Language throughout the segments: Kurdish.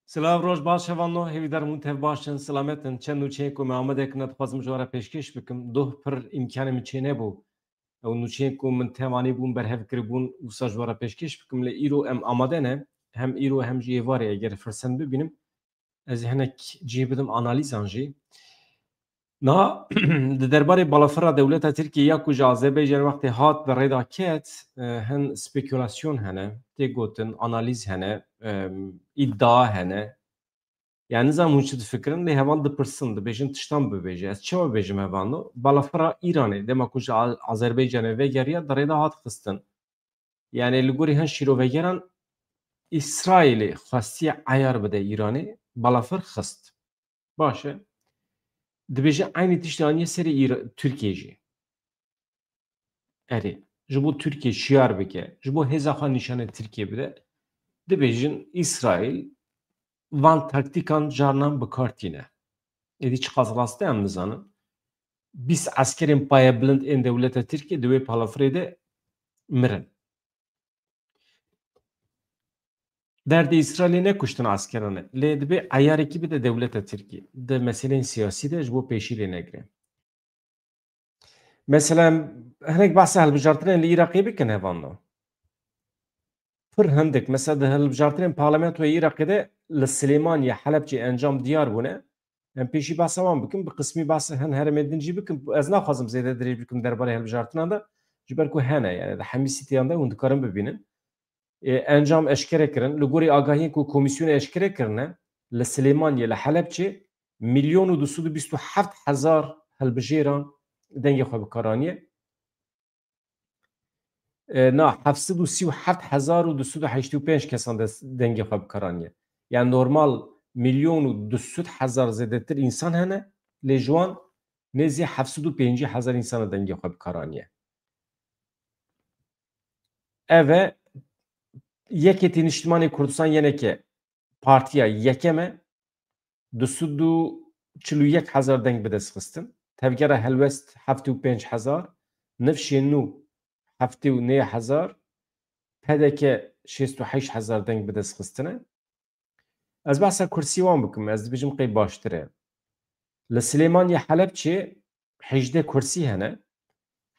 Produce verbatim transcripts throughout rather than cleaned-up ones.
Silav, roj baş hevalno, hêvîdar hûn tev baş in, silamet in. Çend nûçeyên ku me amade kirine dixwazim ji we re pêşkêş bikim. Doh pir îmkanê min çênebû. Ew nûçeyên ku min tev anîbûn, berhev kiribûn, wisa ji we re pêşkêş bikim. Lê îro em amade ne. Hem îro hem jî êvarê eger firset bibînim, ez ê hinek cihê bidim analîzan jî. Niha di derbarê balafira dewleta Tirkiyê ya ku ji Azerbaycan wextê hat bi rê de ket, e, hin spekulasyon hene, tê gotin, analîz hene, e, îdia hene. Yani nizam hûn çi difikirin, lê heval dipirsin, dibêjin tiştan bibêje. Ez çawa bêjim hevalno? Balafira Îranê, dema ku ji A-, Azerbaycanê vegeriya, di rê de hat xistin. Yani li gorî hin şîrovegeran Îsraîlê xwestiye eyar bide Îranê, balafir xist. Baş e. Dibêje eynî tiştê aniye serê Îra-, Tirkiyê jî. Erê, ji bo Tirkiye şiyar bike, ji bo hêza xwe nîşanê Tirkiye bide, dibêjin Îsraîl van taktîkan carinan bi kar tîne. Êdî çiqas rast e em nizanin. Bîst eskerên payebilind ên dewleta Tirkiyê di wê balafirê de mirin. Derdê Îsraîlê ne kuştina eskeran e, lê dibê eyarekî bide dewleta Tirkiyê. Di meseleyên siyasî de ji bo pêşî lê negire. Mesela em hinek behsa hilbijartinên li Iraqê bikin hevalno. Pir hindik, mesela di hilbijartinên parlamentoyê Iraqê de li Silêmaniyê, Helebçê encam diyar bûne. Em pêşî behsa wan bikin, bi qismî behsa hin herêmên din jî bikin. Ez naxwazim zêde dirêj bikim derbarê hilbijartinan de, ji ber ku hene, yani di hemî sîteyan de hûn dikarin bibînin. E, encam eşkere kirin. Li gorî agahiyên ku komîsyonê eşkere kirine, li Silêmaniyê, li Helebçê milyon û du sed û bîst û heft hezar hilbijêran dengê xwe bi kar aniye. E, na, heft sed û sî û heft hezar û du sed û heştê û pênc kesan des-, dengê xwe bi kar aniye. Yani normal milyon û du sed hezar zêdetir însan hene, lê ji wan nêzî heft sed û pêncî hezar însan dengê xwe bi kar aniye. Ev e, Yekêtî Niştimanê Kurdistan, Y N K, partiya yekem e, du sed û çil û yek hezar deng bi dest xistin. Tevgera Helwest heftê û pênc hezar, Nifşê Nû heftê û neh hezar, P D K şêst û heşt hezar deng bi dest xistine. Ez behsa kursî wan bikim, ez dibêjim qey baştir e. Li Silêmaniye Helebçê hejdeh kursî hene.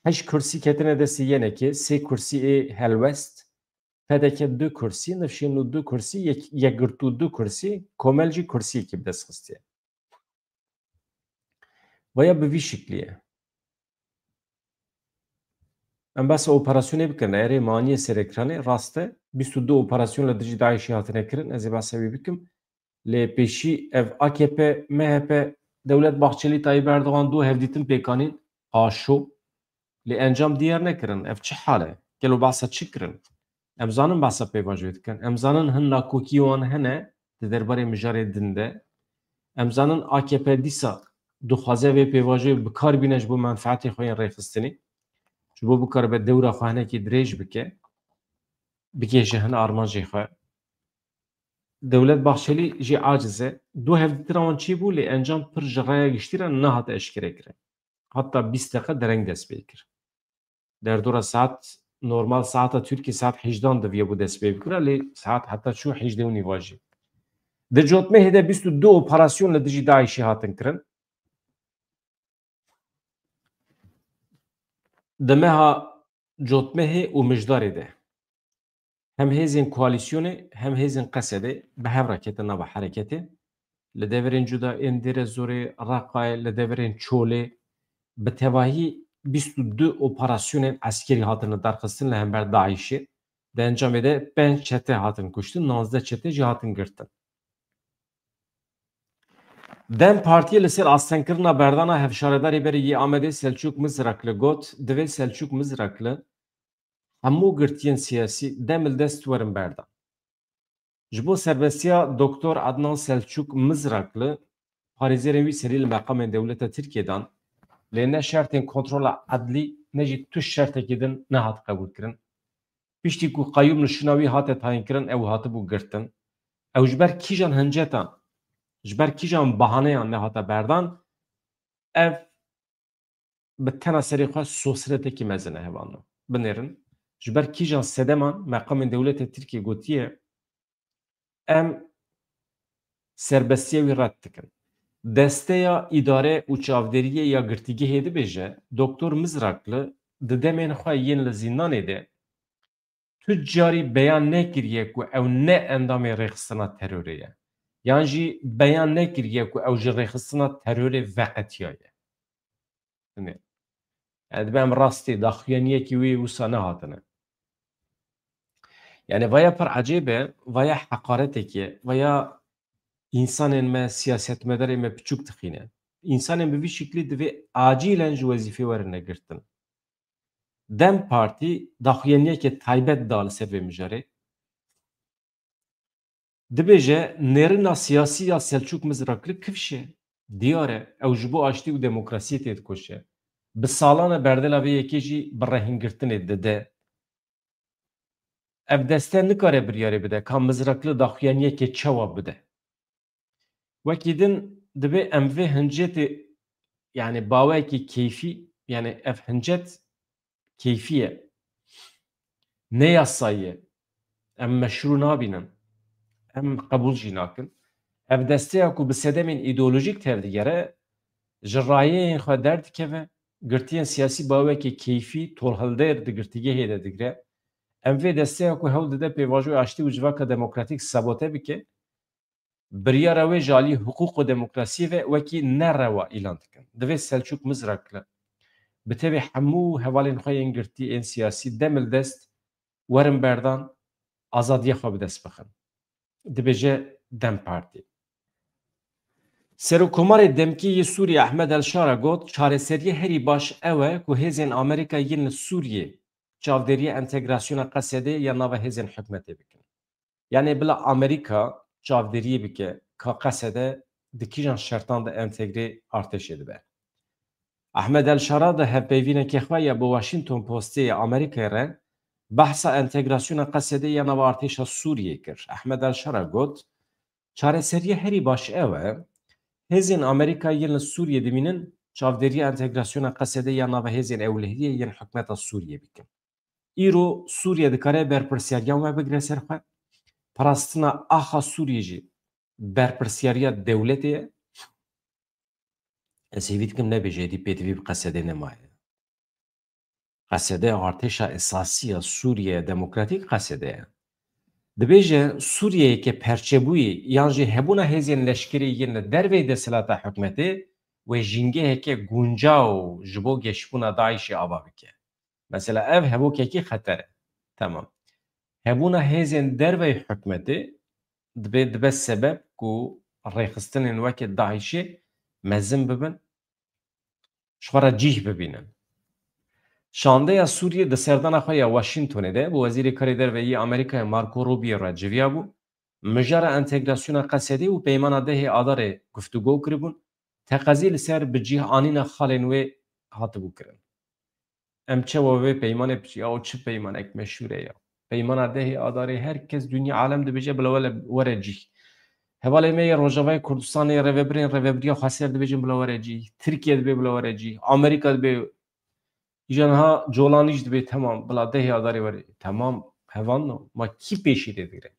Heşt kursî ketine destê Y N K, sê kursî ê Helwest, P D K du kursî, Nifşê Nû du kursî, Yek-, Yekgirtû du kursî, Komel jî kursiyekî bi dest xistiye. Vaya bi vî şiklî ye. Em behsa operasyonê bikin. Erê, me aniye ser ekranê, rast e. Bîst û du operasyon li dijî DAIŞê hatine kirin. Ez ê behsa wî bikim. Lê pêşî ev A K P, M H P, Dewlet Bahçelî, Tayyip Erdogan du hevdîtin pêk anîn, qaşo. Lê encam diyar nekirin. Ev çi hal e? Gelo behsa çi kirin? Em zanin behsa pêvajoyê dikin. Em zanin hin nakokî wan hene di derbarê mijarê din de. Em zanin A K P dîsa dixwaze vê pêvajoyê bi kar bîne ji bo menfeetê xwe yên rêxistinê. Ji bo bikaribe dewra xwe hinekî dirêj bike. Bigihêje hin armancê xwe. Dewlet Bahçelî jî aciz e. Du hevdîtina wan çêbû, lê encam pir ji raya giştî re nehate eşkerekirin. Heta bîst deqe dereng dest pê kir. Derdora saet, normal saeta Tirkiyê saet hejdan diviye bû dest pê bikira, lê saet heta çû hejdeh û nîva jî. Di Cotmehê de bîst û du operasyon li dijî DAIŞê hatin kirin. Di meha Cotmehê û Mijdarê de hem hêzên koalîsyonê hem hêzên Qesedê bi hev re ketin nava hereketê. Li deverên cuda ên Dêrezorê, Reqayê, li deverên Çolê bi tevahî bîst û du operasyonên eskerî hatine darxistin li hember DAIŞê. Di encamê de pênc çete hatin kuştin, nozdeh çete jî hatin girtin. DEM Partiyê li ser astengkirina berdana hevşaredarê berê yê Amedê Selçûk Mizrakli got, divê Selçûk Mizrakli hemû girtiyên siyasî dem li dest werin berdan. Ji bo serbestiya Doktor Adnan Selçûk Mizrakli parêzerên wî serî li meqamên dewleta Tirkiyê dan, lê ne şertên kontrola edlî ne jî tu şertekî din nehat qebûlkirin. Piştî ku qeyûm li şûna wî hate tayînkirin, ew hatibû girtin. Ew ji ber kîjan hincetan, ji ber kîjan bahaneyan nehate berdan, ev bi tena serê xwe sosretekî mezin e, hevalno. Binêrin, ji ber kîjan sedeman meqamên dewletê Tirkiyê gotiye, em serbestiya wî red dikin. Desteya îdare û çavdêriyê ya girtîgehê dibêje, Doktor Mizrakli di demên xwe yên li zîndanê de tu carî beyan nekiriye ku ew ne endamê rêxistina terorê ye, yan jî beyan nekiriye ku ew ji rêxistina terorê veqetiyaye. Dinê. Yani dibe em rastî daxuyaniyekî wî wisa nehatine. Yani vaya pir ecêb e, vaya heqaretekê, vaya însanên me, siyasetmedarê me piçûk dixîne. Însanên bi vî şiklî divê acîlen ji wezîfê werin negirtin. DEM Partî daxuyaniyeke taybet da li ser vê mijarê. Dibêje nêrina siyasî ya Selçûk Mizrakli kifş e. Diyar e, ew ji bo aştî û demokrasiyê têdikoşe. Bi salan e berdêla vê yekê jî bi rehîngirtinê dide. Ev deste nikare biryarê bide ka Mizrakli daxuyaniyekê çawa bide. Wekî din dibê em vê hincetê, yani baweyekî keyfî, yani ev hincet keyfî ye. Ne yasayî ye. Em meşrû nabînin. Em qebûl jî nakin. Ev desteya ku bi sedemên îdeolojîk tevdigere, ji rayeyên xwe derdikeve, girtiyên siyasî bawekê keyfî, tolhilder di girtîgehê de digire. Em vê desteya ku hewl dide pêvajoya aştî û civaka demokratîk sabote bike, biryara wê ji alî hiqûq û demokrasiyê ve wekî nerewa îlan dikin. Divê Selçûk Mizrakli bi tevî hemû hevalên xwe yên girtî, ên siyasî dem li dest werin berdan, azadiya xwe bi dest bixin. Dibêje DEM Partî. Serokkomarê demkî yê Sûriyê Ehmed El Şara got, çareseriyê herî baş ew e ku hêzên Amerîka yên li Sûriyê çavdêriya entegrasyona Qesedê ya nava hêzên hikûmetê bikin. Yani bila Amerîka çavdêriyê bike ka Qesede di kîjan şertan de entegrê artêşê dibe. Ehmed El Şara di hevpeyvînekê xwe ya bi Washington Postê ya Amerîkayê re behsa entegrasyona Qesedê ya nava artêşa Sûriyê kir. Ehmed El Şara got, çareseriyê herî baş ew e, hêzên Amerîka yên li Sûriyê dimînin çavdêriya entegrasyona Qesedê ya nava hêzên ewlehiyê yên hikûmeta Sûriyê bikin. Îro Sûriye dikare berpirsyariyan we bigire ser xwe. Parastina axa Sûriyê jî berpirsyariya dewletê ye. Ez hêvî dikim nebêje êdî pêdivî bi Qesedê nemaye. Qesede artêşa esasî ya Sûriye demokratîk Qesede ye. Dibêje Sûriyeyeke perçebûyî yan jî hebûna hêzên leşkerî yên li derveyî desthilata hikûmetê wê jîngeheke guncaw ji bo geşbûna DAIŞê ava bike. Mesela ev hevokekî xeter e. Tamam. Hebûna hêzên derveyî hikûmetê dibe, dibe sebeb ku rêxistinên weke DAIŞê mezin bibin, ji xwe re cîh bibînin. Şandeya Sûriyê di serdana xwe ya Washingtonê de bi Wezîrê Karê Derve yê Amerîkayê Marco Rubio re civiyabû. Mijara entegrasyona Qesedê û peymana dehê Adarê guftûgo kiribûn. Teqezî li ser bi cîh anîna xalên wê hatibû kirin. Em çawa vê peymanê biçî? Ya o çi peymanek meşhûr e ya? Peymana dehê Adarê her kes, dinya alem dibêje bila wele, were cîh. Hevalê me yê Rojavayê Kurdistanê, rêvebirên Rêvebiriya Xweser dibêjin bila were cîh. Tirkiye dibê bila were cîh. Amerîka dibê. Îja niha Colanî jî dibê, temam, bila dehê Adarê were. Temam, hevalno, ma kî pêşî tê digire?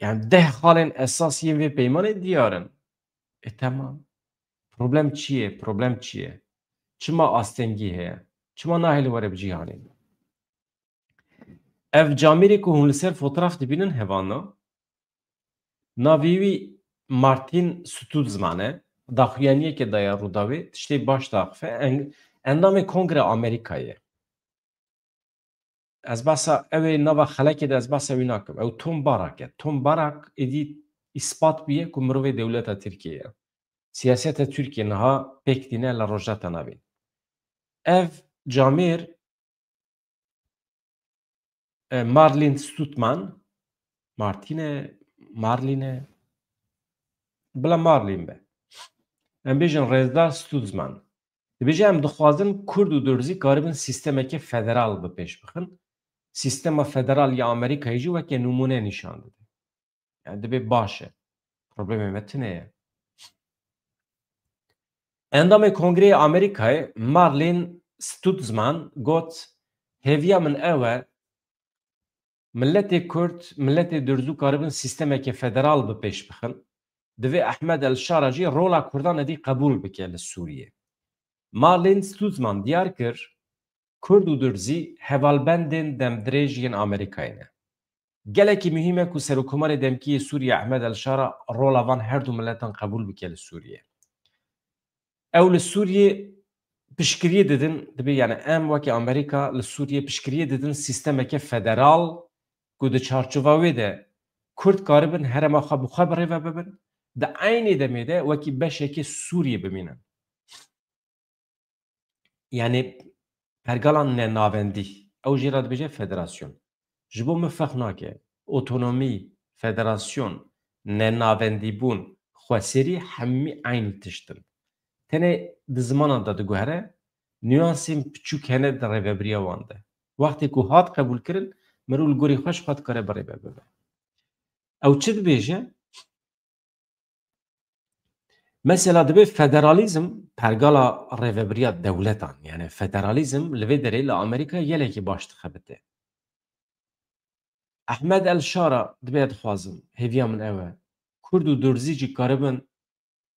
Yani deh xalên esas yên vê peymanê diyar in. E, temam. Problem çi ye? Problem çi ye? Çima astengî heye? Çima nahêlin were bi cîhanê? Ev camêrê ku hûn li ser fotoğraf dibînin, hevalno, navê wî Martin Stutzman e. Daxuyaniyeke daye Rûdawê, tiştê baş daxife. En-, endamê Kongre Amerîkayê ye. Ez behsa ew ê nava xelekê de ez behsa wî nakim. Ew Tom Barak e. Tom Barak êdî îspat bûye ku mirovê dewleta Tirkiyê ye. Siyaseta Tirkiyê niha pêk tîne li Rojhilata Navîn. Ev camêr, e, Marlin Stutman, Martine, Marline, bila Marlin be. Em bêjin Rêzdar Stutzman. Dibêje, em dixwazin Kurd û Durzî karibin sîstemeke federal bi pêş bixin. Sîstema federal ya Amerîkayê jî weke nimûne nîşan dide. Yani dibê baş e. Problemê me tune ye. Endamê Kongreyê Amerîkayê Marlin Stutzman got, hêviya min ew e, Miletê Kurd, miletê Durzû karibin sîstemeke federal bi pêş bixin. Divê Ehmed El Şara jî rola Kurdan êdî qebûl bike li Sûriyê. Marlin Stutzman diyar kir, Kurd û Durzî hevalbendên demdirêj yên Amerîkayê ne. Gelekî muhîm e ku Serokkomarê demkî yê Sûriyê Ehmed El Şara rola van her du miletan qebûl bike li Sûriyê. Ew li Sûriyê piştgiriyê didin, dibê, yani, em wekî Amerîka li Sûriyê piştgiriyê didin sîstemeke federal ku di çarçova wê de Kurd karibin herêma xwe bi xwe birêve bibin, di eynê demê de wekî beşekê Sûriyê bimînin. Yani pergala nenavendî, ew jê re dibêje federasyon. Ji bo min ferq nake. Otonomî, federasyon, nenavendîbûn, xweserî hemî eynî tişt in. Tenê di zimanan de diguhere, nuansên piçûk hene di rêvebiriya wan de. Wextê ku hat qebûlkirin, mirov li gorî xwe ji xwe dikare birêve bibe. Ew çi dibêje? Mesela dibê federalîzm pergala rêvebiriya dewletan, yani federalîzm li vê derê li Amerîka gelekî baş dixebite. Ehmed El Şara dibê dixwazim, hêviya min ew e, Kurd û Durzî jî karibin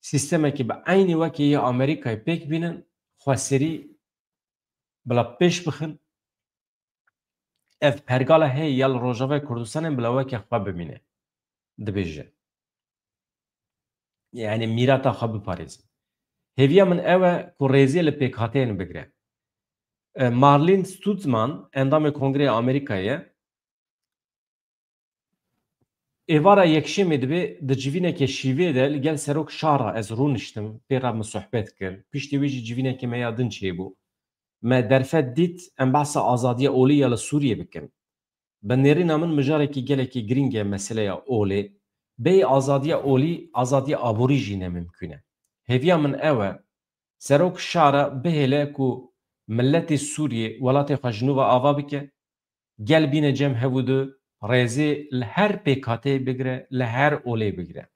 sîstemekî bi eynî wekî yê Amerîkayê pêk bînin, xweserî bila pêş bixin. Ev pergala heye ya li Rojavayê Kurdistanê bila weke xwe bimîne, dibêje. Yani mîrata xwe biparêzin. Hêviya min ew e ku rêzê li pêkhateyên bigre. E, Marlin Stutzman, endamê Kongreya Amerîkayê ye. Êvara Yekşemê dibê di civîneke şîvê de li gel Serok Şara ez rûniştim, pê re min sohbet kir. Piştî wê jî civîneke me ya din çêbû. Me derfet dît, em behsa azadiya olî ya li Sûriyê bikin. Bi nêrîna min mijarekî gelekî girîng e meseleya olê. Bêyî azadiya olî, azadiya aborî jî ne mimkûn e. Hêviya min ew e, Serok Şara bihêle ku miletê Sûriyê welatê xwe ji nû ve ava bike, gel bîne cem hev û du, rêzê li her pêkhateyê bigire, li her olê bigire.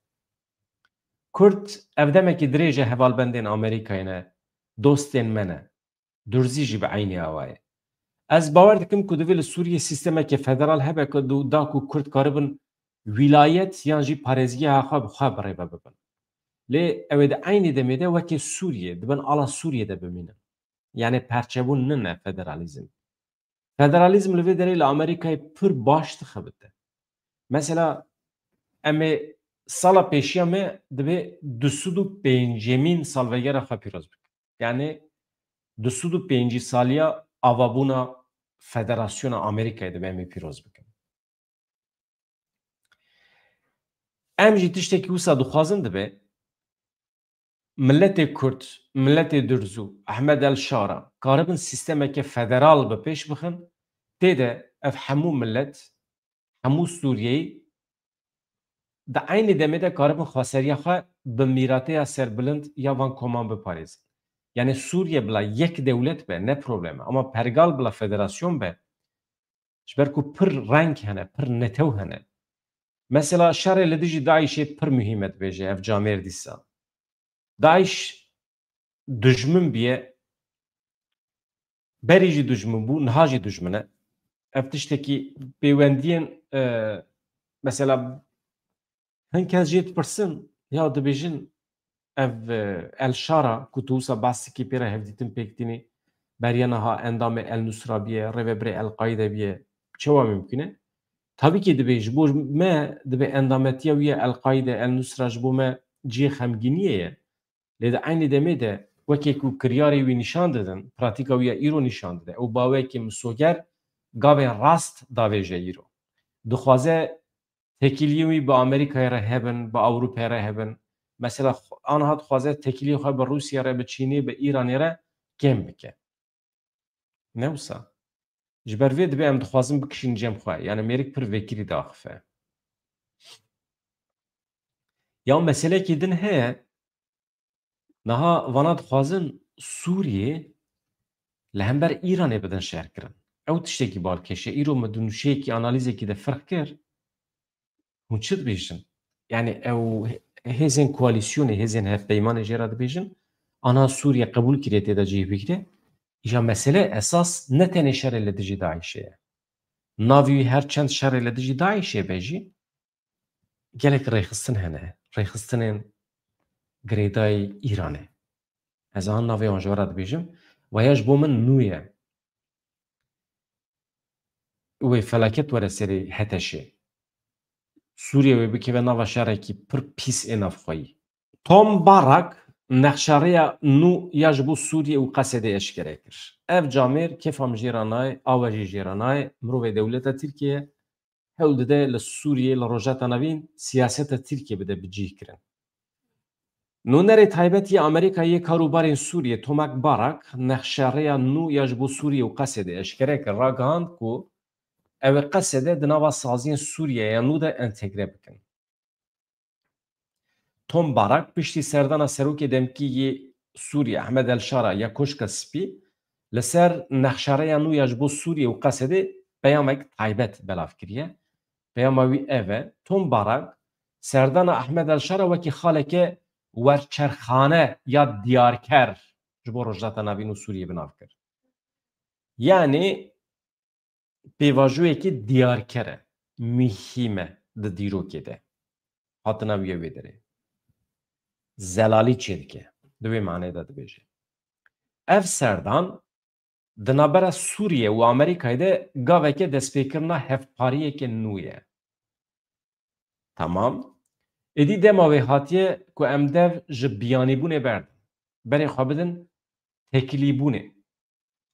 Kurd ev demekî dirêj e hevalbendên Amerîkayê ne, dostên me ne. Durzî jî bi eynî awa ye. Ez bawer dikim ku divê li Sûriyê sîstemeke federal hebe ku du-, da ku Kurd karibin wîlayet yan jî parêzgeha xwe bi xwe birêve bibin. Lê ew ê di eynî demê de wekî Sûriyê, di bin ala Sûriyê de bimînin. Yani perçebûn nine federalîzm. Federalîzm li vê derê li Amerîkayê pir baş dixebite. Mesela em ê sala pêşiya me dibê du sed û pêncemîn salvegera xwe pîroz bikin. Yani du sed û pêncî saliya avabûna Federasyona Amerîkayê dibê em ê pîroz bikin. Em jî tiştekî wisa dixwazin dibe, miletê Kurd, miletê Durzû, Ehmed El Şara karibin sîstemeke federal bi pêş bixin, tê de ev hemû milet, hemû Sûriyeyî di eynî demê de karibin xweseriya xwe bi mîrateya serbilind ya van koman biparêzin. Yani Sûriye bila yek dewlet be, ne problem e. Ama pergal bila federasyon be, ji ber ku pir reng hene, pir netew hene. Mesela şerê li dijî DAIŞê pir muhîm e, dibêje ev camêr dîsa. DAIŞ dijmin bûye, berî jî dijmin bû, niha jî dijmin e. Ev tiştekî pêwendiyên, e, mesela hin kes jê dipirsin, ya dibêjin ev, e, El Şara ku tu wisa behs dikî pê re hevdîtin pêk tînî, beriya niha endamê El Nusra bûye, rêvebirê El Qaîde bûye, çawa mimkun e? Tabî kî dibê ji bo me, dibê endametiya wî ya El Qaîde, El Nusra ji bo me cihê xemgîniyê ye. Lê di eynî demê de wekî ku kiryarê wî nîşan didin, pratîka wî ya îro nîşan dide. Ew baweyekî misoger gavên rast davêje îro. Dixwaze têkiliyên wî bi Amerîkayê re hebin, bi Ewropayê re hebin. Mesela xwe-, aniha dixwaze têkiliyên xwe bi Rûsya re, bi Çînê, bi Îranê re kêm bike. Ne wisa. Ji ber vê dibê em dixwazin bikişîn cem xwe. Yani mêrik pir vekirî diaxife. Ya meselekî din heye, niha vana dixwazin Sûriyê li hember Îranê bidin şerkirin. Ew tiştekî balkêş e. Îro me di nûçeyekî analîzekî de ferq kir. Hûn çi dibêjin? Yani ew hêzên koalîsyonê, hêzên hevpeymanê jê re dibêjin, ana Sûriye qebûl kiriye tê de cih bigire. Îja mesele esas ne tenê şerê li dijî DAIŞê ye. Navî wî her çend şerê li dijî DAIŞê be jî, gelek rêxistin hene. Rêxistinên girêdayî Îranê. Ez an navê wan ji we re dibêjim. Ve ya ji bo min nû ye. Wê felaket were serê HTŞê. Sûriye wê bikeve nava şerekî pir pîs ê navxweyî. Tom Barak nexşerêya nû ya ji bo Sûriye û Qesedê eşkere kir. Ev camêr kêfa min jê re nayê, awe jî jê re nayê, mirovê dewleta Tirkiye hewl dide li Sûriyê, li Rojhilata Navîn siyaseta Tirkiyê bide bicihkirin. Nûnerê taybet yê Amerîka yê karûbarên Sûriyê Tomek Barak nexşerêya nû ya ji bo Sûriyê û Qesedê eşkere kir, ragihand ku ew ê Qesede di nava saziyên Sûriyê ya nû de entegre bikin. Tom Barak piştî serdana serokê demkî yê Sûriyê Ehmed El Şara ya Koşka Spî li ser nexşerêya nû ya ji bo Sûriyê û Qesedê peyamek taybet belav kiriye. Peyama wî ev e, Tom Barak serdana Ehmed El Şara wekî xaleke werçerxane ya diyarker ji bo Rojhilata Navîn û Sûriyê bi nav kir. Yanî pêvajoyekî diyarker e, muhîm e di dîrokê de. Hatina wî ya wê derê. Zelalî çêdike. Di wê maneyê de dibêje. Ev serdan di navbera Sûriye û Amerîkayê de gaveke destpêkirina hevpariyeke nû ye. Tamam. Êdî dema wê hatiye ku em dev ji biyanîbûnê berdin. Berê xwe bidin tekilîbûnê.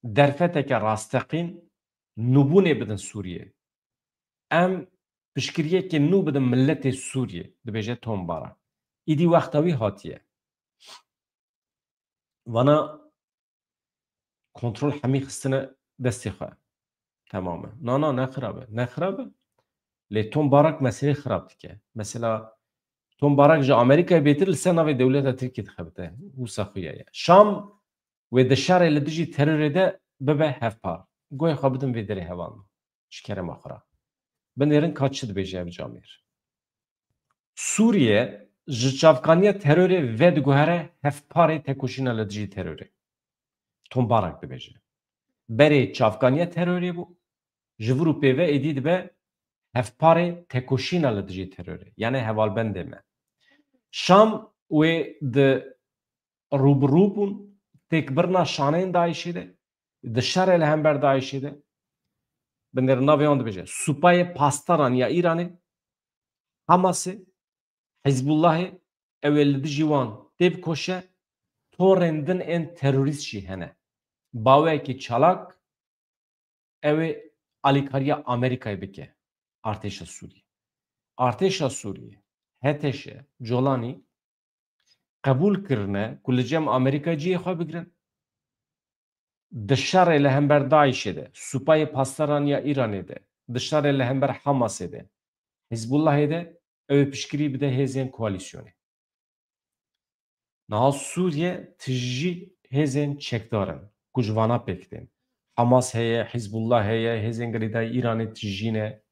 Derfeteke rasteqîn nûbûnê bidin Sûriyê. Em piştgiriyeke nû bidin miletê Sûriyê, dibêje Tom Barak. Îdî wexta wî hatiye. Vana kontrol hemî xistine destê xwe. Temam e. Na, na, ne xirab e. Ne xirab e. Lê Tom Barak meselê xirab dike. Mesela Tom Barak ji Amerîkayê bêtir li ser navê dewleta Tirkiyê dixebite. Wisa xuya ye. Şam wê di şerê li dijî terorê de bibe hevpar. Guhê xwe bidin vê derê hevalno. Ji kerema xwe re. Binêrin ka çi dibêje ev camêr. Sûriye ji çavkaniya terorê vediguhere hevparê tekoşîna li dijî terorê. Tom Barak dibêje. Berê çavkaniya terorê bû, ji vir û pê ve êdî dibe hevparê tekoşîna li dijî terorê. Yanî hevalbendê me. Şam wê di rûbirû bûn, têkbirina şaneyên DAIŞê de, di şerê li hember DAIŞê de, binêrin navê wan dibêje. Supayê Pasdaran ya Îranê, Hamasê, Hizbullahê, ew ê li dijî wan têbikoşe, torên din ên terorîst jî hene. Baweyekî çalak, ew ê alîkariya Amerîkayê bike artêşa Sûriyê. Artêşa Sûriyê, HTŞ, Colanî qebûl kirine ku li cem Amerîka cihê xwe bigirin. Di şerê li hember DAIŞê de, Supayê Pasdaran ya Îranê de, di şerê li hember Hamasê de, Hizbullahê de ew ê piştgirî bide hêzên koalîsyonê. Niha Sûriye tijî hêzên çekdar in ku ji vana pêk tên. Hamas heye, Hizbullah heye, hêzên girêdayî Îranê tijî ne.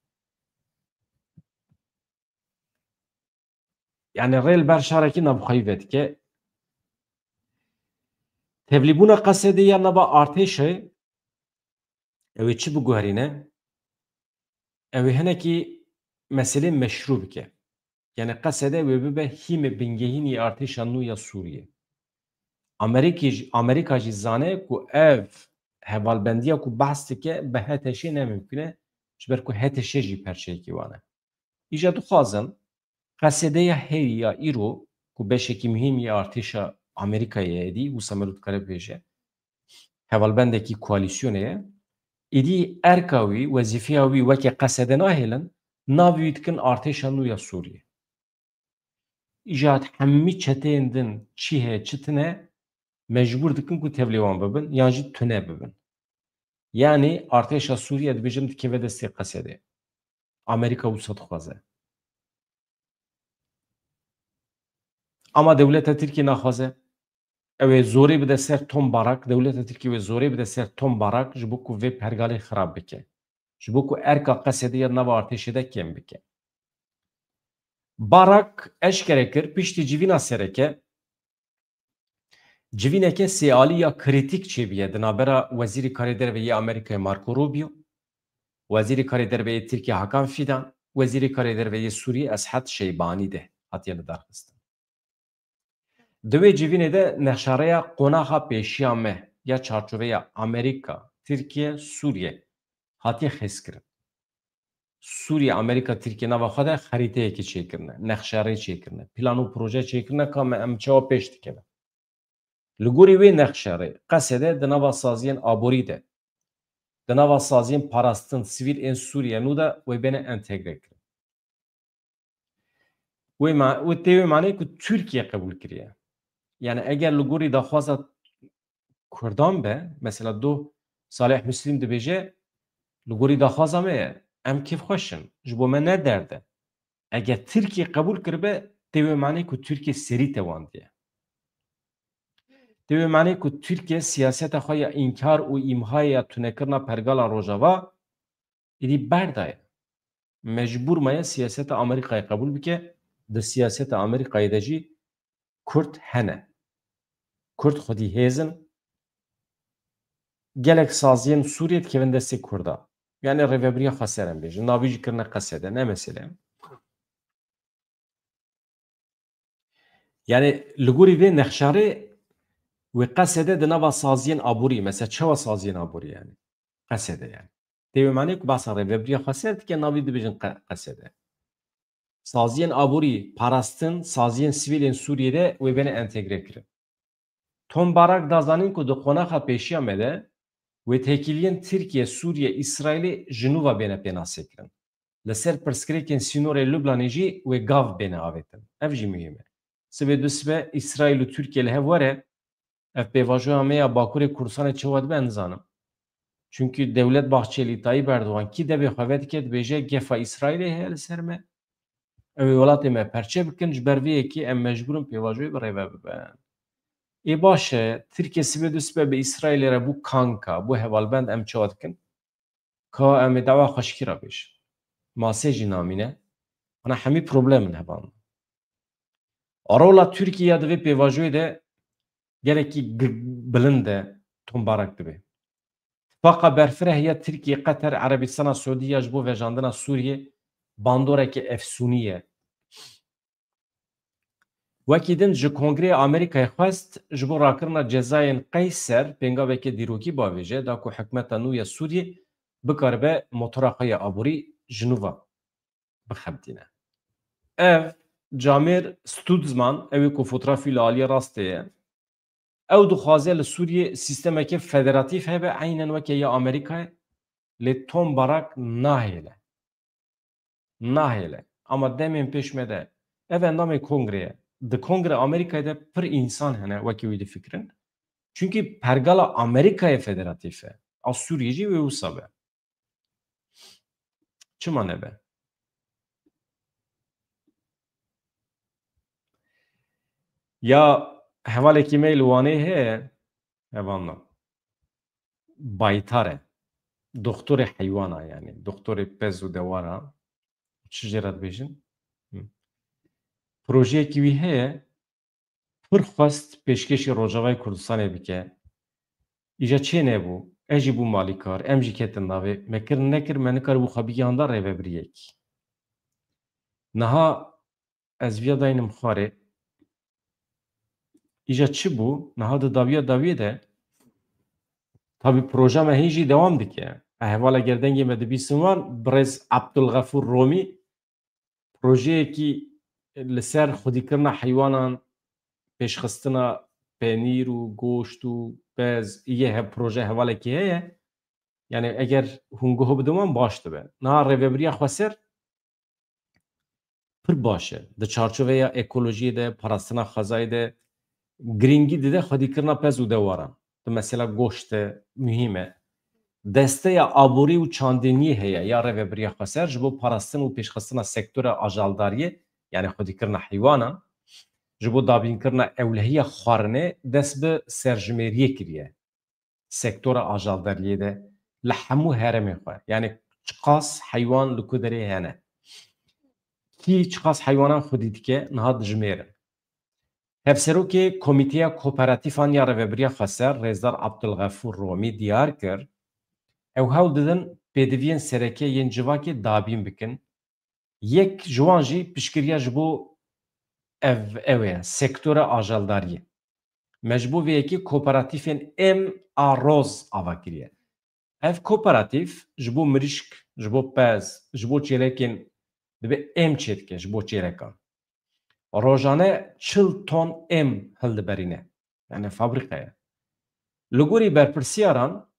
Yanî rê li ber şarekî navxweyî vedike. Tevlîbûna Qesedê ya nava artêşê, ew ê çi biguherîne? Ew ê hinekî meselê meşrû bike. Yanî Qesede wê bibe hîmê bingehîn yê artêşa nû ya Sûriyê. Amerîkî jî, Amerîka jî zane ku ev hevalbendiya ku behs dike bi HTŞê ne mimkun e, ji ber ku HTŞ jî perçeyekî wan e. Îja dixwazin Qesedeya herî ya îro ku beşekî muhîm yê artêşa Amerîkayê ye êdî, wisa merû dikare bibêje, hevalbendekî koalîsyonê ye. Êdî erka wî, wezîfeya wî weke Qesede nahêlin, navê wî dikin artêşa nû ya Sûriyê. Îja hemî çeteyên din çi heye, çi tune, mecbûr dikin ku tevlî wan bibin, yan jî tune bibin. Yanî artêşa Sûriye dibêjim dikeve destê Qesedê. Amerîka wisa dixwaze. Ama dewleta Tirkiyê naxwaze. Ew ê zorê bide ser Tom Barak, dewleta Tirkiyê wê zorê bide ser Tom Barak ji bo ku vê pergalê xirab bike. Ji bo ku erka Qesedê ya nava artêşê de kêm bike. Barak eşkere kir, piştî civîna sereke, civîneke sêalî ya krîtîk çêbûye di navbera Wezîrê Karê Derve yê Amerîkayê Marco Rubio Wezîrê Karê Derve yê Tirkiye Hakan Fidan, Wezîrê Karê Derve yê Sûriyê Eshed Şeybanî de hatiye lidarxistin. Di wê civînê de nexşareya qonaxa pêşiya me ya çarçoveya Amerîka, Tirkiye, Sûriye hatiye xêzkirin. Sûriye, Amerîka, Tirkiye nava xwe de xerîteyekê çêkirine, nexşarê çêkirine, plan û proje çêkirine ka me em çawa pêş dikevin. Li gorî wê nexşarê, Qesede di nava saziyên aborî de, di nava saziyên parastin sivîl ên Sûriye nû de wê bêne entegre kirin. Wê ma-, wê tê wê manê ku Tirkiye qebûl kiriye. Yani eger li gorî daxwaza Kurdan be, mesela do Salih Müslim dibêje, li gorî daxwaza me ye, em kêfxweş in, ji bo me ne derd e. Eger Tirkiye qebûl kiribe, tê wê manê ku Tirkiye serî tewandiye. Tê wê manê ku Tirkiye siyaseta xwe ya înkar û îmhayê ya tunekirina pergala Rojava êdî berdaye. Mecbûr maye siyaseta Amerîkayê qebûl bike. Di siyaseta Amerîkayê de jî Kurd hene. Kurd xwedî hêz in. Gelek saziyên Sûriyê dikevin destê Kurda. Yani rêvebiriya Xweser em bêjin. Navî jî kirine Qesede. Ne mesele. Yani li gorî vê nexşarê wê Qesede di nava saziyên aborî, mesela çawa saziyên aborî yani? Qesede yani. Tê wê manê ku behsa rêvebiriya Xweser dike, navî dibêjin Qe-, Qesede. Saziyên aborî, parastin, saziyên sivîl ên Sûriyê de wê bêne entegre kirin. Tom Barak da zanîn ku di qonaxa pêşiya me de wê têkiliyên Tirkiye, Sûriye, Îsraîlê ji nû ve bêne pênasê kirin. Li ser pirsgirêkên sînorê Lubnanê jî wê gav bêne avêtin. Ev jî muhîm e. Sibê du sibe Îsraîl û Tirkiye li hev were, ev pêvajoya me ya Bakurê Kurdistanê çawa dibe, nizanim. Çunkî Dewlet Bahçelî, Tayyip Erdogan kî devê xwe vedike, dibêje gefa Îsraîlê heye li ser me. Ew ê welatê me perçe bikin, ji ber vê yekê em mecbûr in pêvajoyê bi rêve bibin. Ê baş e, Tirkiye sibê du sibe bi Îsraîlê re bû kanka, bû hevalbend, em çawa dikin? Ka em ê dawa xweşikî re bêjin. Masê jî namîne. Ana hemî problem in hevalno. Rola Tirkiye ya di vê pêvajoyê de gelekî gi-, bilind e, Tom Barak dibê. Tifaqa berfireh ya Tirkiye, Qeter, Erebistana Siûdî ya ji bo vejandina Sûriyê bandoreke efsûnî ye. Wekî din ji Kongreyê Amerîkayê xwest ji bo rakirina cezayên Qeyser pêngaveke dîrokî bavêje, da ku hikûmeta nû ya Sûriyê bikaribe motora xwe ya aborî ji nû ve bixebitîne. Ev Camêr Stutzman, ew ê ku fotrafî li aliyê rastê ye, ew dixwaze li Sûriyê sîstemeke federatîf hebe, eynen weke ya Amerîkayê, lê Tom Barak nahêle. Nahêle. Ama demên pêş me de ev endamê kongrê ye. Di Kongrê Amerîkayê de pir însan hene wekî wî difikirin. Çunkî pergala Amerîkayê federatîf e. A Sûriyê jî wê wisa be. Çima nebe? Ya hevalekî me li Wanê heye, hevalna. Baytar e. Doktorê heywana yani. Doktorê pez û dewara. Çi jê re dibêjin? Hı. Projeyekî wî heye, pir xwest pêşkêşî Rojavayê Kurdistanê bike. Îja çê nebû, ez jî bûm alîkar, em jî ketin navê. Me kir nekir, me nikaribû xwe bigihanda rêvebiriyekî. Niha ez viya daynim xwarê. Îja çi bû? Niha di dawiya dawiyê de, tabî proja me hîn jî dewam dike. E, hevala ger dengê me dibîsin wan, birêz Abdulxefûr Romî projeyekî li ser xwedîkirina heywanan, pêşxistina penîr û goşt û pez, yê hev proje hevalekî heye. Yani eger hûn guh bidin wan baş dibe. Niha rêvebiriya xweser pir baş e. Di çarçoveya ekolojiyê de, parastina xwezayê de girîngî dide xwedîkirina pez û dewaran. Di mesela goşt de muhîm e. Desteya aborî û çandiniyê heye ya Rêvebiriya Xweser ji bo parastin û pêşxistina sektora ajaldariyê, yani xwedîkirina heywanan, ji bo dabînkirina ewlehiya xwarinê dest bi serjimêriyê kiriye. Sektora ajaldariyê de li hemû herêmê xwe, yani çiqas heywan li ku derê hene, kî çiqas heywanan xwedî dike, niha dijmêrin. Hevserokê Komîteya Kooperatîfan ya Rêvebiriya Xweser, Rêzdar Abdulxefûr Romî diyar kir, ew hewl didin pêdiviyên sereke yên civakê dabîn bikin. Yek ji wan jî piştgiriya ji bo ev, ew e, sektora ajaldariyê. Me ji bo vê yekê kooperatîfên M A Roz ava kiriye. Ev kooperatîf ji bo mirîşk, ji bo pez, ji bo çêlekên dibe M çêdike, ji bo çêlekan. Rojane çil ton M hildiberîne. Yani fabrîka ye. Li gorî berpirsiyaran,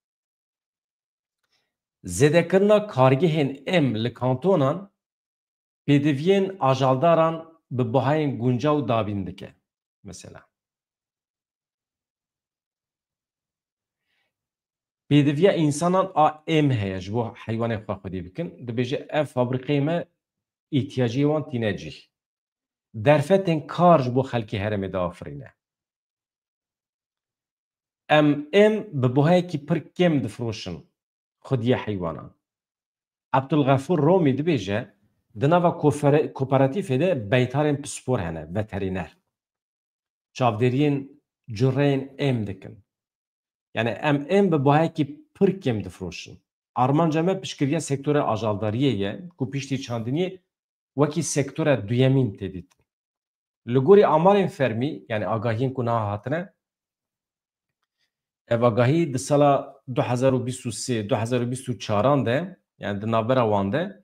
zêdekirina kargehên M li kantonan pêdiviyên ajaldaran bi bihayên guncaw dabîn dike. Mesela. Pêdiviya însanan a M heye ji bo heywanê xwe xwedî bikin. Dibêje ev fabrîqeyê me îhtiyaciyê wan tîne cih. Derfetên kar ji bo xelkê herêmê diafirîne. Em M bi buhayekî pir kêm difiroşin xwediyê heywanan. Abdulxefûr Romî dibêje, di nava kofere-, kooperatîfê de beytarên pispor hene, veterîner. Çavdêriyên cureyên M dikin. Yani em M bi buhayekî pir kêm difiroşin. Armanca me piştgiriya sektora ajaldariyê ye ku piştî çandiniyê wekî sektora duyemîn tê dîtin. Li gorî amarên fermî, yani agahiyên ku niha hatine, ev agahî di sala du hezar û bîst û sê, du hezar û bîst û çaran de, yani di navbera wan de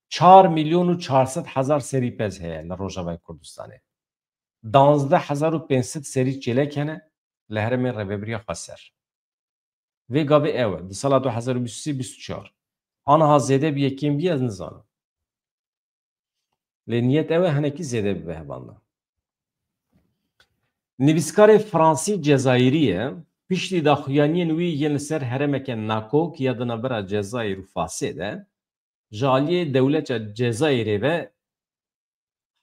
çar milyon û çar sed hezar serî pez heye li Rojavayê Kurdistanê. Danzdeh hezar û pênc sed serî çêlek hene li herêmên Rêvebiriya Xweser. Vê gavê ew e, di sala du hezar û bîst û sê bîst û çar. Aniha zêde biye, kêm biye, ez nizanim. Lê niyet ew e, hinekî zêde bibe hevanda. Nivîskarê Fransî Cezayirî ye. Piştî daxuyaniyên wî yên li ser herêmeke nakok ya di navbera Cezayir û Fasê de, ji aliyê dewleta Cezayirê ve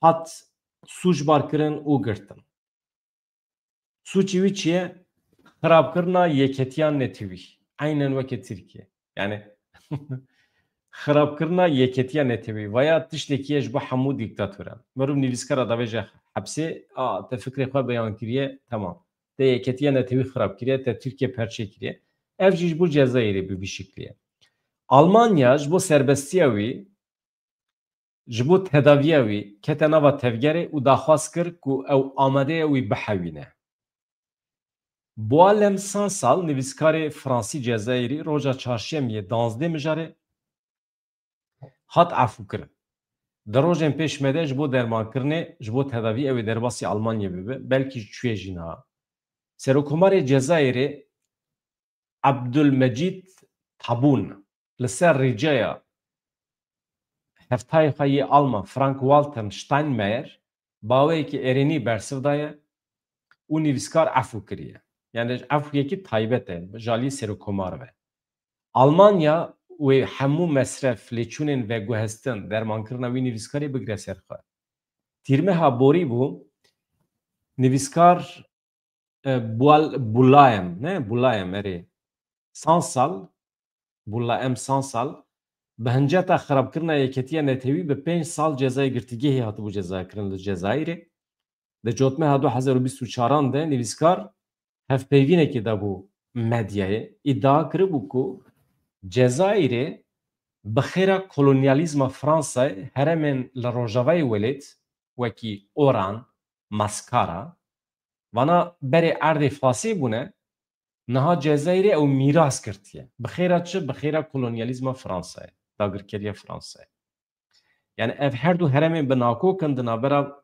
hat sûcbar kirin û girtin. Sûcî wî çi ye? Xirabkirina yeketiya netewî. Eynen weke Tirkiye. Yani xirabkirina yeketiya netewî. Vaya tiştekî ye ji bo hemû dîktatoran. Meriv nivîskara davêje hepsê, a, te fikrê xwe beyan kiriye, temam. Te yeketiya netewî xirab kiriye, te Tirkiye perçe kiriye. Ev jî ji bo Cezayirê bi vî şiklî ye. Almanya ji bo serbestiya wî, ji bo tedaviya wî kete nava tevgerê û daxwaz kir ku ew amade ye wî bihewîne. Boalem Sansal, nivîskarê Fransî Cezayirî, roja çarşemiyê danzdeh mijarê hat efûkirin. Di rojên pêş me de ji bo dermankirinê, ji bo tedavî ew ê derbasî Almanyê bibe, belkî çûye jî niha. Serokkomarê Cezayirê Abdulmecîd Tabûn li ser rîcaya hevtayê xwe yê Alman Frank-Walter Steinmeier baweyekî erênî bersiv daye û nivîskar efû kiriye. Yani efûyekî taybet e, ji alî serokkomar ve. Almanya wê hemû mesref, lêçûnên veguhestin, dermankirina wî nivîskarê bigire ser xwe. Tîrmeha borî bû, nivîskar, e, Bual-, Bulaem, ne? Bulaem, erê. Sansal, Bulaem Sansal, bi hinceta xirabkirina yeketiya netewî bi pênc sal cezayê girtîgehê hatibû cezakirin li Cezayirê. Di cotmeha du hezar û bîst û çaran de nivîskar hevpeyvînekê dabû medyayê, îdia kiribû ku Cezayirê bi xêra kolonyalîzma Fransayê herêmên li rojavayê welêt, wekî Oran, Maskara, vana berê erdê Fasê bûne, niha Cezayirê ew mîras girtiye. Bi xêra çi? Bi xêra kolonyalîzma Fransayê, dagirkeriya Fransayê. Yani ev her du herêmên bi nakok in di navbera,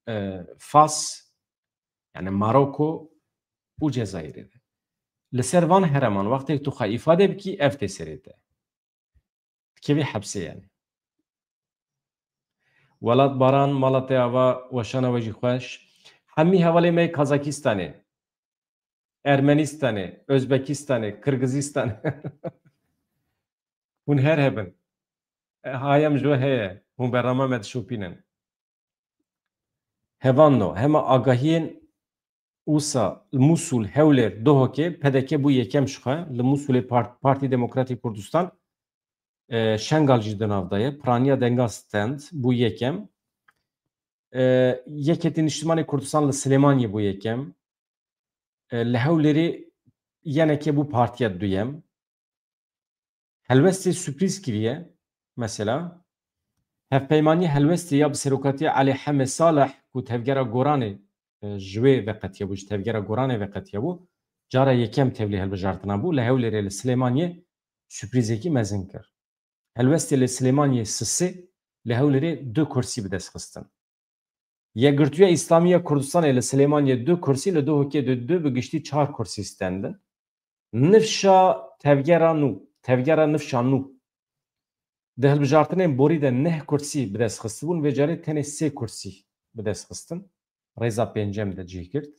e, Fas, yani Maroko û Cezayirê de. Li ser van herêman wextê tu xwe îfade bikî, ev tê serê te. Dikevî hepsê yani. Welat Baran, mala te ava, weşana we jî xweş. Hemî hevalê me yê Kazakistanê, Ermenistanê, Özbekistanê, Kirgizistanê. Hûn her hebin. E, hayem ji we heye. Hûn bernama me dişopînin. Hevanno, hema agahiyên wisa li Mûsûl, Hewlêr, Duhokê P D K bû yekem ji xwe. Li Mûsûlê Part-, Partî Demokratîk Kurdistan, e, Şengal jî di nav de ye. Piraniya Denga Stand bû yekem. E, Yekêtî Niştimanê Kurdistan li Silêmaniyê bû yekem. E, li Hewlêrê Y N K bû partiya duyem. Helwestê sürprîz kiriye. Mesela, hevpeymaniyê helwestê ya bi serokatiya Elî Hemê Salih ku tevgera Goranê, e, ji wê veqetiyebû, ji tevgera Goranê veqetiyebû, cara yekem tevlî hilbijartina bû, li Hewlêrê li Silêmaniyê sürprîzekî mezin kir. Helwestê li Silêmaniyê sisê, li Hewlêrê du kursî bi dest xistin. Yekgirtûya Îslamî ya Kurdistanê li Silêmaniyê du kursî, li Duhokê du, du, bi giştî çar kursî stendin. Nifşa tevgera nû, tevgera nifşa nû. Di hilbijartinên borî de neh kursî bi dest xistibûn, vê carê tenê sê kursî bi dest xistin. Rêza pêncem de cih girt.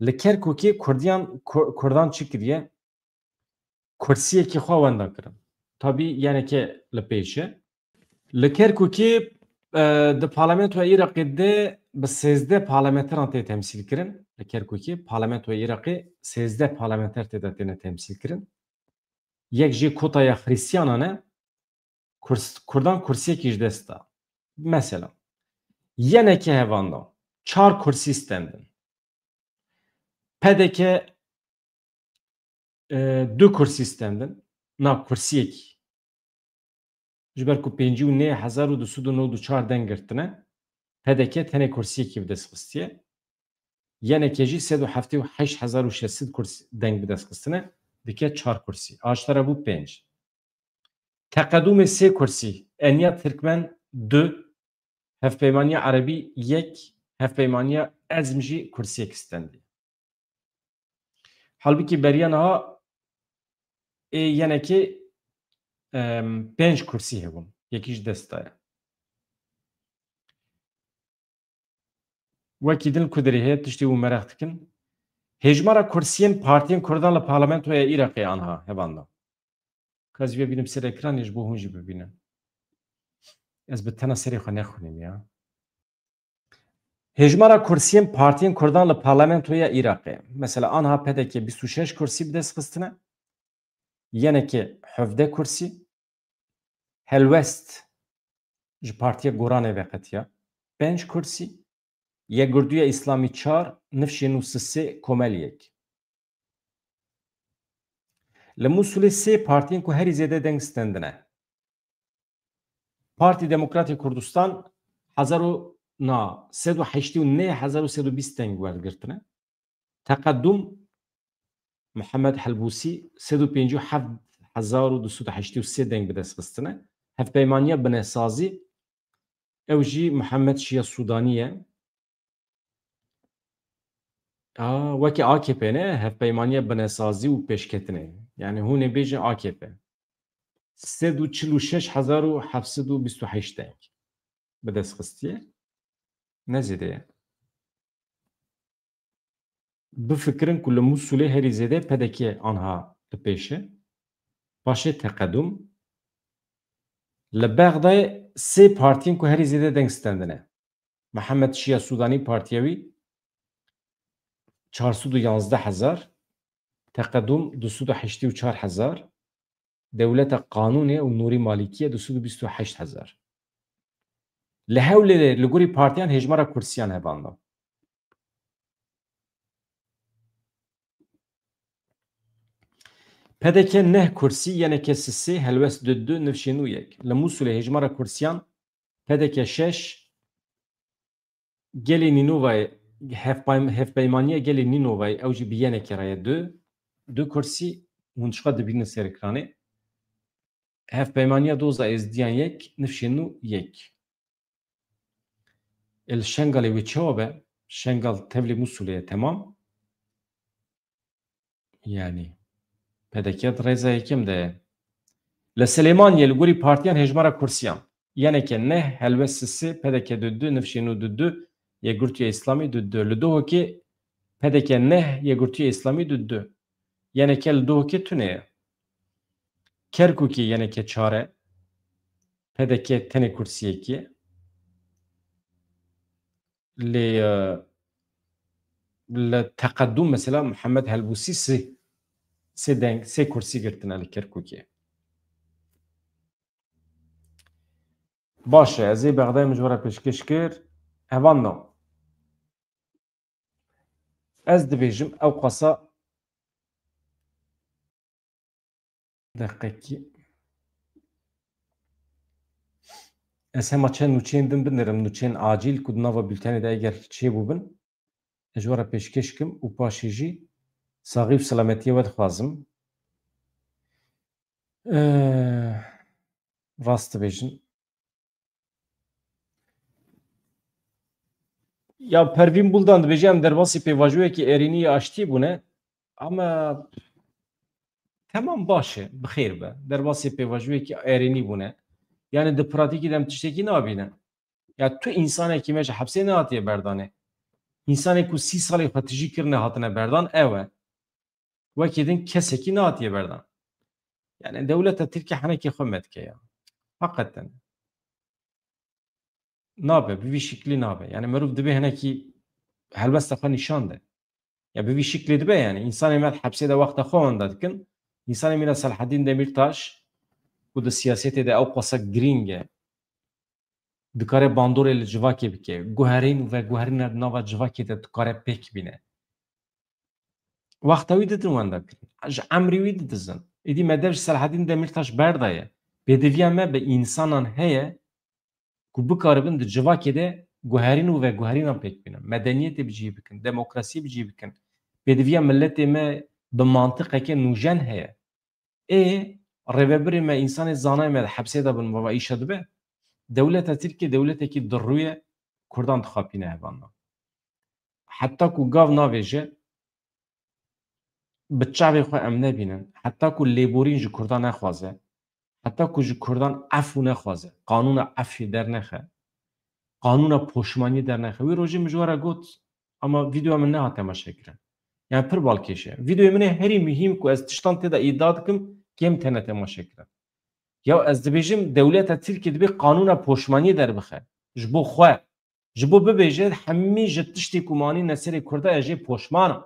Li Kerkûkê Kurdiyan, Ku-, Kurdan çi kiriye? Kursiyekî xwe wenda kirin. Tabî yeneke li pêş e. Li Kerkûkê, e, di parlamentoya Iraqê de bi sêzdeh parlamenteran tê temsîl kirin. Li Kerkûkê parlamentoya Iraqê sêzdeh parlamenter tê de têne temsîl kirin. Yek jê kotaya Xristiyanan e, Kurs-, Kurdan kursiyekî ji dest da. Mesela, yeneke hevanda, çar kursî stendin. P D K, e, du kursî stendin. Na kursiyekî. Ji ber ku pêncî û neh hezar û du sed û nod û çar deng girtine, P D K tenê kursiyekî bi dest xistiye. Yeneke jî sed û heftê û heşt hezar û şeş sed kurs-, deng bi dest xistine, dike çar kursî. A ji te re bû pênc. Teqedûmê sê kursî, Eniya Tirkmen du, Hevpeymaniya Erebî yek, Hevpeymaniya Ezm jî kursiyek stendî. Halbikî beriya niha ê yenekê, em, pênc kursî hebûn. Yekî ji dest daye. Wekî din ku dirê heye tiştê û meraq dikin. Hêjmara kursiyên partiyên Kurdan li parlamentoya Iraqê anha hevanda. Ka ez vê bînim ser ekranê ji bo hûn jî bibînin. Ez bi tena serê xwe nexwînim ya. Hêjmara kursiyên partiyên Kurdan li parlamentoya Iraqê. Mesela anha P D K bîst û şeş kursî bi dest xistine. Yenekê hevdeh kursî. Helwest ji Partiya Goranê veqetiya. Pênc kursî. Yekgirtûya Îslamî çar, Nifşên û Sisê Komel yek. Li Mûsulê sê partiyên ku herî zêde deng stendine. Partî Demokratê Kurdistan hezar û, na, sed û heştê û neh hezar û sed û bîst deng wergirtine. Teqedûm Mihemed Helbûsî sed û pêncî û heft hezar û du sed û heştê û sê deng bi dest xistine. Hevpeymaniya Binesazî, ew jî Mihemed Şiya Sûdanî ye. A, wekî A K P ne, Hevpeymaniya Binesazî û Pêşketinê. Yani hûn ê bêjin A K P. Sed û çil û şeş hezar û heft sed û bîst û heşt deng bi dest xistiye. Ne zêde ye. Bifikirin ku li Mûsulê herî zêde P D K anha li pêş e. Paşê Teqedûm. Li Bexdayê sê partiyên ku herî zêde deng stendine. Mihemed Şiya Sûdanî partiya wî çar sed û yanzdeh hezar, Teqedûm du sed û heştê û çar hezar, Dewleta Qanûnê û Nûrî Malîkî ye du sed û bîst û heşt hezar. Li Hewlêrê li gorî partiyan hêjmara kursiyan hevanda. P D K neh kursî, Y N K sisê, Helwest du du, Nifşê nû yek. Li Mûsulê hêjmara kursiyan P D K şeş, Gelê Nînovayê, hevpay-, hevpeymaniya Gelê Nînovayê, ew jî bi yenekê re ye du, du kursî, hûn jixwe dibînin ser ekranê. Hevpeymaniya Doza Êzdiyan yek, Nifşê nû yek. Ê li Şengalê wê çawa be? Şengal tevlî Mûsulê ye, temam. Yani, P D K di rêza yekem de ye. Li Silêmaniyê li gorî partiyan hêjmara kursiyan. Y N K neh, Helwest sisê, P D K du du, Nifşê nû du du, Yekgirtûya Îslamî du du. Li Duhokê P D K neh, Yekgirtûya Îslamî du du. Y N K li Duhokê tune ye. Kerkûkê Y N K çar e. P D K tenê kursiyekê. Lê, e, li Teqedûm mesela Mihemed Helbûsî sê, sê deng, sê kursî girtine li Kerkûkê. Baş e, ez ê Bexdayê min ji we re pêşkêş kir. Hevalno. Ez dibêjim, ew qasa deqekî. Ez hema çend nûçeyên din binêrim, nûçeyên acîl ku di nava bultenê de eger çêbûbin, ez ji we re pêşkêş kim û paşê jî saxî û selametiyê we dixwazim. Eh, rast dibêjin. Ya Pervîn Buldan dibêje, em derbasî pêvajoyekî erênî ya aştiyê bûne. Ama temam, baş e, bi xêr be. Derbasî pêvajoyekî erênî bûne. Yani di pratîkî de em tiştekî nabîne. Ya tu însanekî me ji hepsê nehatiye berdanê. Însanê ku sî salê xwe tijî kirine hatine berdan, ew e. Wekî din kesekî nehatiye berdan. Yani dewleta Tirkiye henekê xwe me dike ya. Heqeten. Nabe, bi vî şiklî nabe. Yani mirov dibê hinekî helbesta xwe nîşan de. Ya bi vî şiklî dibe yani. Însanê me hepsê de wexta xwe wenda dikin. Însanê me Selahedîn Demîrtaş ku di siyasetê de ew qasa girîng e. Dikare bandorê li civakê bike. Guherîn û veguherîna di nava civakê de dikare pêk bîne. Wexta wî didin wenda kirin. Ji emrî wî didizin. Êdî me dev ji Selahedîn Demîrtaş berdaye. Pêdiviya me bi însanan heye ku bikaribin di civakê de guherîn û veguherînan pêk bînin. Medeniyetê bi cihê bikin, demokrasiyê bi cihê bikin. Pêdiviya miletê me bi mantiqeke nûjen heye. Ê rêvebirê me, însanê zanayê me di hepsê de bin, va îşa dibe. Dewleta Tirkiye dewletekî dirû ye, Kurdan dixapîne hevan de. Heta ku gav navêje, bi çavê xwe em nebînin, heta ku lêborîn ji Kurdan nexwaze, heta ku ji Kurdan efû nexwaze, qanûna efê dernexe, qanûna poşmaniyê dernexe. Wî rojê min ji we re got, ama vîdeoya min nehat temaşekirin. Yani pir balkêş e. Vîdeoyê min ê herî muhîm ku ez tiştan tê de îdia dikim, kêm tene temaşekirin. Ya ez dibêjim, dewleta Tirkiye dibê qanûna poşmaniyê derbixe. Ji bo xwe. Ji bo bibêje, hemî ji tiştê ku manîne serê Kurda ez jê poşman im.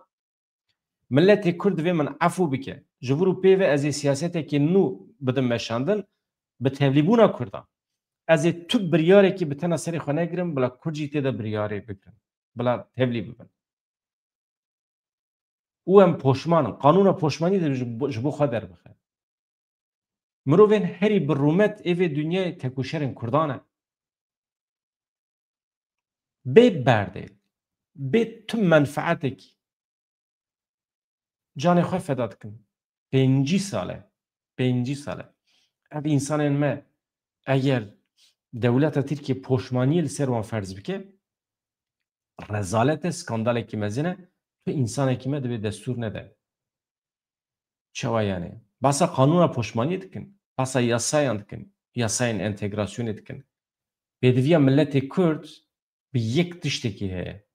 Miletê Kurd divê min efû bike. Ji vir û pê ve ez ê siyasetekê nû bidim meşandin bi tevlîbûna Kurdan. Ez ê tu biryarekî bi tena serê xwe negirim, bila Kurd jî tê de biryarê bigirin. Bila tevlî bibin. Û em poşman in. Qanûna poşmanî de ji bo, ji bo xwe derbixe. Mirovên herî bi rûmet ê vê dinyayê tekoşerên Kurdan e. Bê berdê, bê tu menfeetekî canê xwe feda dikin. Pêncî sal e. Pêncî sal e. Ev însanên me eger dewleta Tirkiye poşmaniyê li ser wan ferz bike, rezalet e, skandalekî mezin e. Tu însanekî me divê destûr nede. Çawa yani? Basa qanûna poşmaniyê dikin. Basa yasayan dikin. Yasayên entegrasyonê dikin. Pêdiviya miletê Kurd bi yek tiştekî heye.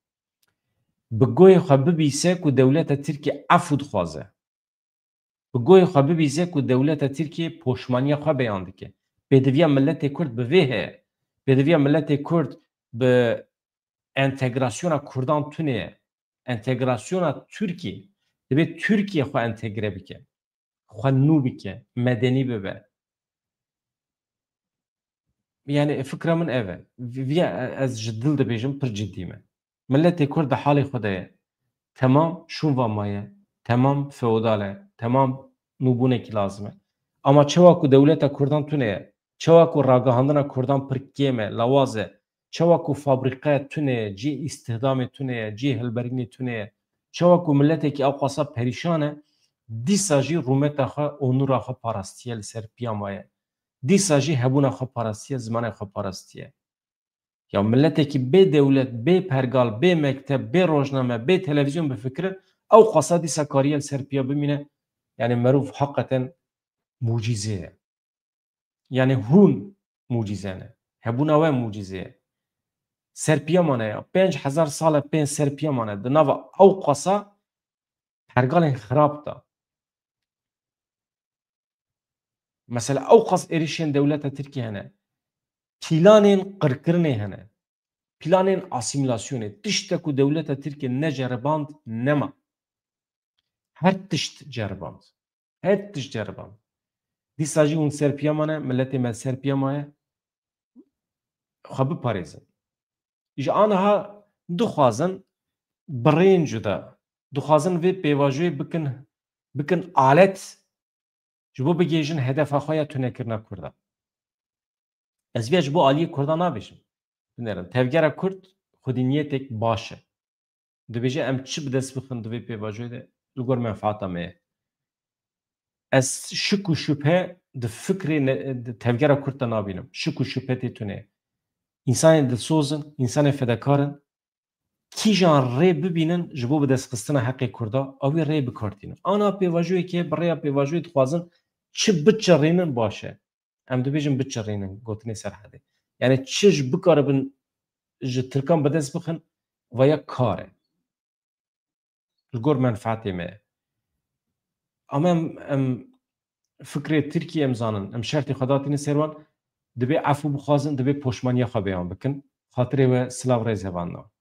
Bi goyê xwe bibîse ku dewleta Tirkiye efû dixwaze. Bi goyê xwe bibîze ku dewleta Tirkiye poşmaniya xwe beyan dike. Pêdiviya miletê Kurd bi vê heye. Pêdiviya miletê Kurd bi entegrasyona Kurdan tune ye. Entegrasyona Tirkiye. Divê Tirkiye xwe entegre bike. Xwe nû bike. Medenî bibe. Yani fikra min ev e. Vi-, viya ez ji dil dibêjim, pir cidî me. Miletê Kurd di halê xwe de ye. Temam şûnva maye. Temam feodal e. Temam nûbûnekî lazim e. Ama çawa ku dewleta Kurdan tune ye, çawa ku ragihandina Kurdan pir kêm e, lawaz e, çawa ku fabrîqe tune ye, cihê îstihdamê tune ye, cihê hilberînê tune ye, çawa ku miletekî ew qasa perîşan e, dîsa jî rûmeta xwe, onûra xwe parastiye, li ser piya maye. Dîsa jî hebûna xwe parastiye, zimanê xwe parastiye. Ya miletekî bê dewlet, bê pergal, bê mekteb, bê rojname, bê televîzyon bifikire, ew qasa dîsa kariye li ser piya bimîne. Yani merov heqeten mucîze ye. Yani hûn mucîze ne. Hebûna we mucîze ye. Serpiya mane ya. Pênc hezar sal e pê serpiya mane. Di nava ew qasa pergalên xirab da. Mesela ew qas êrişên dewleta Tirkiyê hene. Planên qirkirinê hene. Planên asîmîlasyonê. Tiştek ku dewleta Tirkiyê neceriband nema. Her tişt ceriband. Her tişt ceriband. Dîsa jî hûn serpiya mane, miletê me serpiya maye. Xwe biparêzin. Ji aniha dixwazin birên cuda. Dixwazin vê pêvajoyê bikin, bikin alet ji bo bigihêjin hedefa xwe ya tunekirina Kurda. Ez vê ji bo aliyê Kurda nabêjim. Binêrin, tevgera Kurd xwedî niyetek baş e. Dibêje em çi bi dest bixin di vê pêvajoyê de li gor menfaata me ye. Ez şik û şüphe di fikrê ne, di tevgera Kurd de nabînim. Şik û şüphe tê tune. Însanên dilsoz in, însanên fedekar in. Kîjan rê bibînin ji bo bidestxistina heqê Kurda, ew ê rê bikartînin. Ana pêvajoyekê bi rêya pêvajoyê dixwazin çi biçirînin baş e. Em dibêjin biçirînin, gotinê Serhedê. Yani çi ji bikaribin ji Tirkan bi dest bixin, vaya kar e. Li gor menfaatê me ye. Ama em, em fikrê Tirkiyê em zanin, em şertê xwe datînin ser wan, dibê efû bixwazin, dibê poşmaniya xwe beyan bikin. Xatirê we silav rêz hevalno.